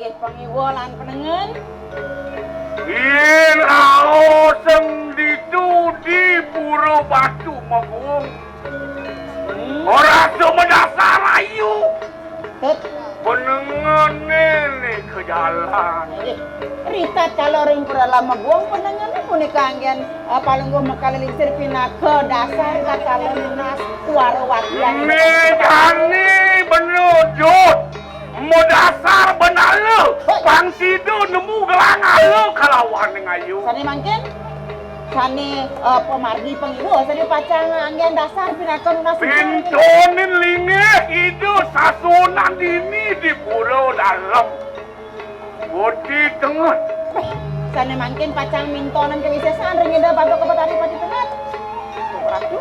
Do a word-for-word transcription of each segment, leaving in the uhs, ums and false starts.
Nggih, pangiwa lan panengen. Yen raoseng ditu di Pura Batu Maguwung. Hmm. Ora sumedasar ayu. Tut. Panengene ke jalan. Nggih. Ritat kala ring Pura Maguwung panengene punika anggen, eh, palungguh Mekal Lingsir pinaka dasar kakala nunas wara wadyane. Medane benujut. Madasar benala, pang sida nemu gelang ala kalawaning ayu. Sane mangkin, sane, eh, pamargi pangiwa, sane pacang anggen dasar pinaka nunas. Pintonin linggih Ida sasuhunan dini di pura dalem. Budi tenget. Weh, sane mangkin pacang mintonan kawisesan ring Ida Paduka Betari Pati Tenget. Ratu.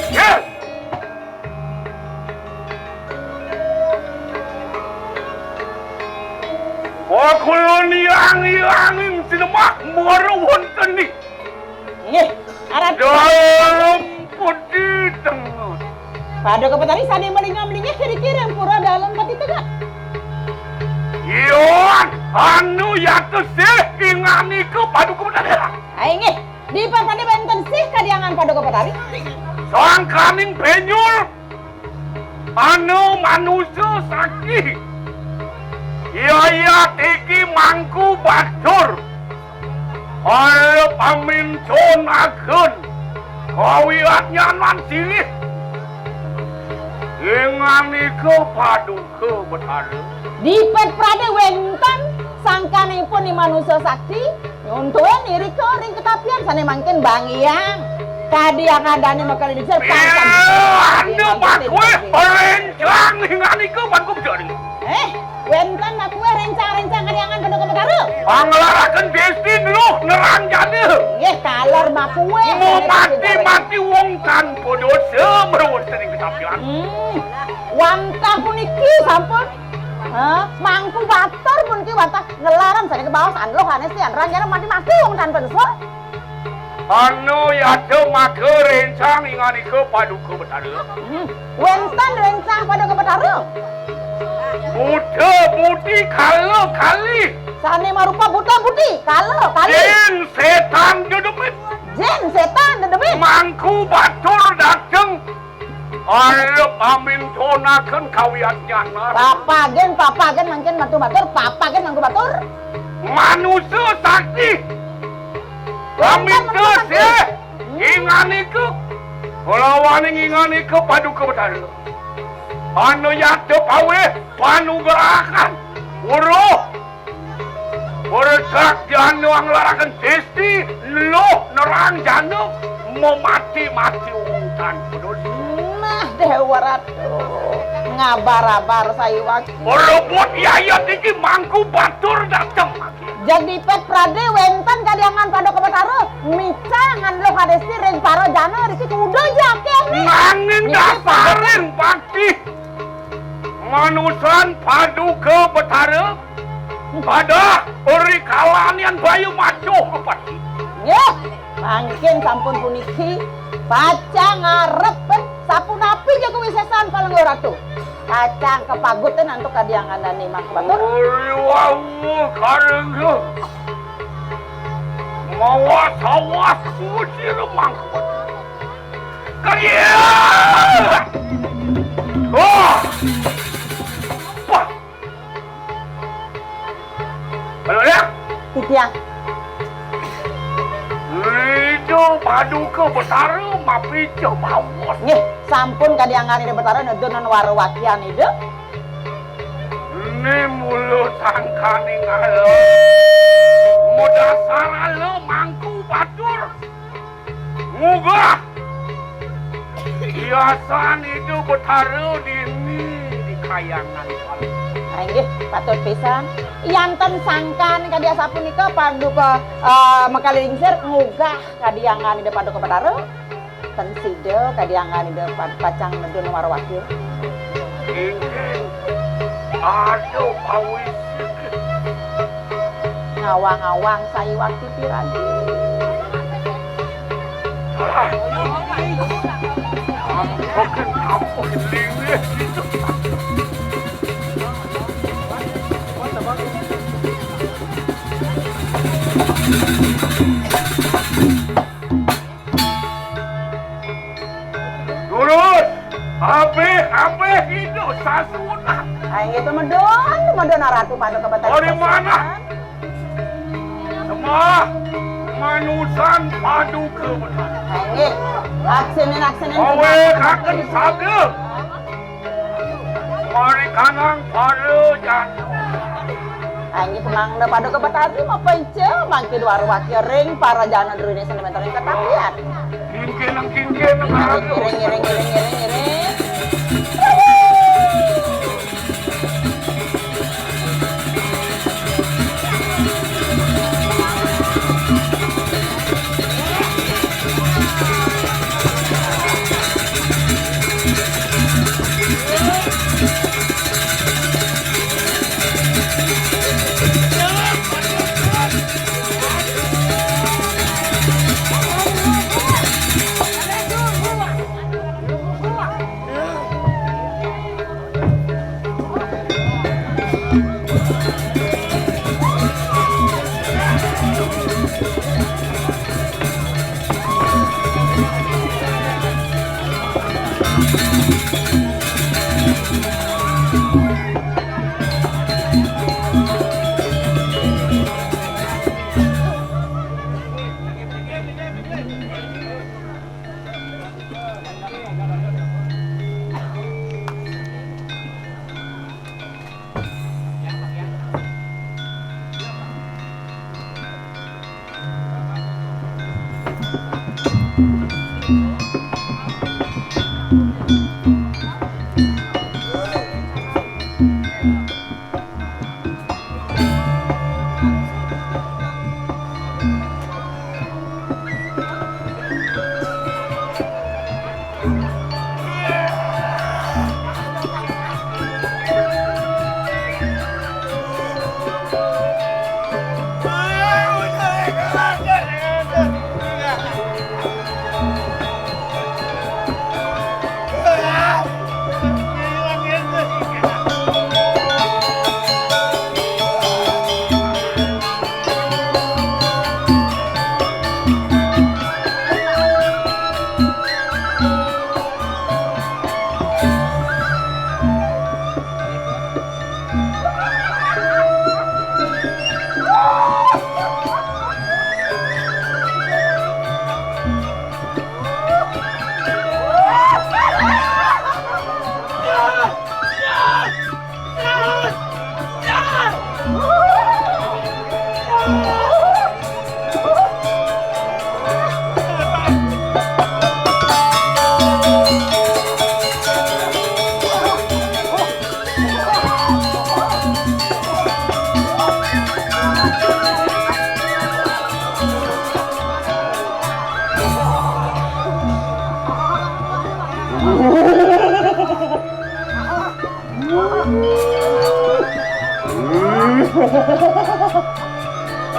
Ya! Wa kulun yang yang sinemak mara wonten ni. Nggih, arat. Dalem Pati Tenget. Paduka Betari sane malinga-malinga kira-kira pura dalem Pati Tenget. Iya, anu yatesih inganika Paduka Betari. Ai nggih, dipa sane wenten sih kadiangan Paduka Betari? Sangkaning benyul anu manusa sakti. Yayat iki Mangku Batur. Ala paminton agen. Kawiatnyanan silih. Inganika Paduka Betara. Dipet prade wenten sangkanipun i manusa sakti. Nyuntuin irika ring ketapian sane mangkin bangiang. Kadi angandane makalidingsir. Iya, anu makuwe rencang inganika Paduka Betari. Eh, wenten makuwe rencang-rencang kadiangan Paduka Betara. Panglaraken desti luh nerang jana. Nggih, taler makuwe. Mati-mati wong tanpa dosa mawonten ing ketapian. Hmm. Wantah puniki sampun. Hah? Mangku Batur puniki wantah nglarang sane kebaos anluh ane si anrang jana mati-mati wong tanpa dosa. Anu yada maka rencang inganika Paduka Betara. Hmm. Wenten rencang Paduka Betara. Buta buti kala kali. Sane marupa buta buti kala kali. Jin setan dedemit. Jin setan dedemit. Mangku Batur dateng. Arep amintonaken kawiatnyanan. Papagen, papagen mangkin Mangku Batur, papagen Mangku Batur. Manusa sakti. Paminta sih. Inganika. Kalawaning inganika Paduka Betara. Anu yata pawih panugrahan. Uruh. Bertak jana anglaraken desti, luh nerang jana, memati-mati untan pedus. Nah, Dewa Ratu, ngabar-abar saiwak. Rebut yayat iki Mangku Batur dateng. Jadi pet prade wenten kadiangan Paduka Betara, micangan luh kadesti ring para jana riki kuda jake nih. Nanging dasaring bakti manusan Paduka Betara, Padah ri kalanian bayu macuh pati. Nggih, mangkin sampun puniki pacang ngarep sapunapi ja kawisesan Palungguh Ratu. Pacang kapagutin antuk kadiangan dane Mangku Batur. Uri wawu karengga. Mawas-awas kucir Mangku Batur. Kaya! Wah! Wah! Halo, ya? Titiang. Ida Paduka Betara mapica bawos. Nggih, sampun kadiangan Ida Betara nedun wara wakian Ida. Ini mula sangkaning ala. Madasar ala Mangku Batur. Munggah. Biasan Ida Betara dini di kayangan kami. Ah, inggih, patut pisan. Yanten sangkan kadi asapunika Paduka, eh, Mekalingsir munggah kadiangan Ida Paduka Betara. Ten sida kadiangan Ida pa-, pacang nedun wara wakil. Inggih. Aduh, pawis. Ngawang-awang saiwakti piragi. Ah. Ampun, Abih, abih hidup sasunat. Aing itu medun, medun Ratu Paduka Betara. Dari mana? Semah manusan Paduka Betara. Aing, aksinin, aksinin. Awe kaken sabda. Mari kanang para jantung. Anjing pemangda Paduka Betara mah pence mangkin waru wakiring para jana druine seni mentoring ketapian. Kingkin, kingkin, ngiring, ngiring, ngiring, ngiring, ngiring.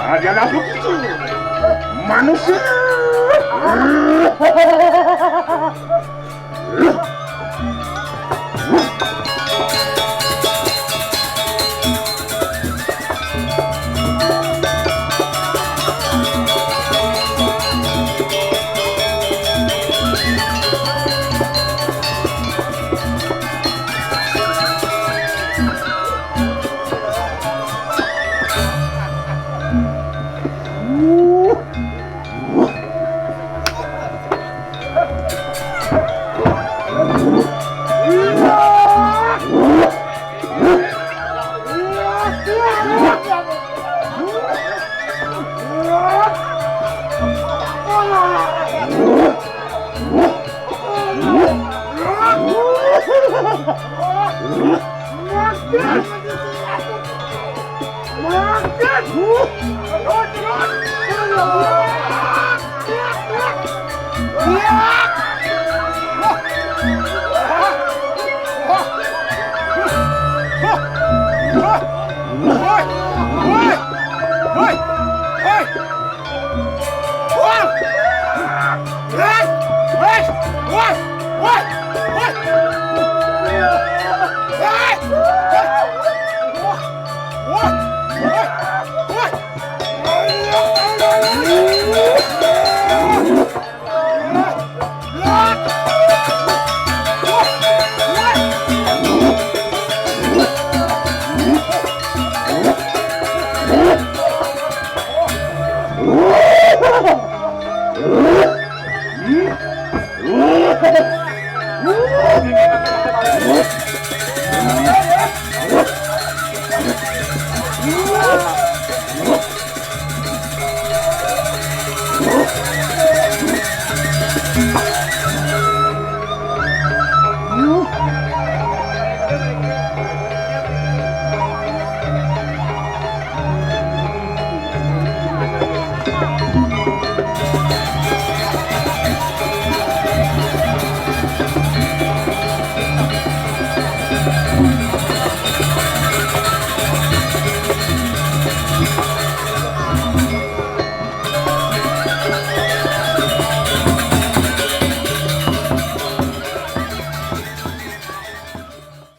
Ada makhluk itu. Manusia.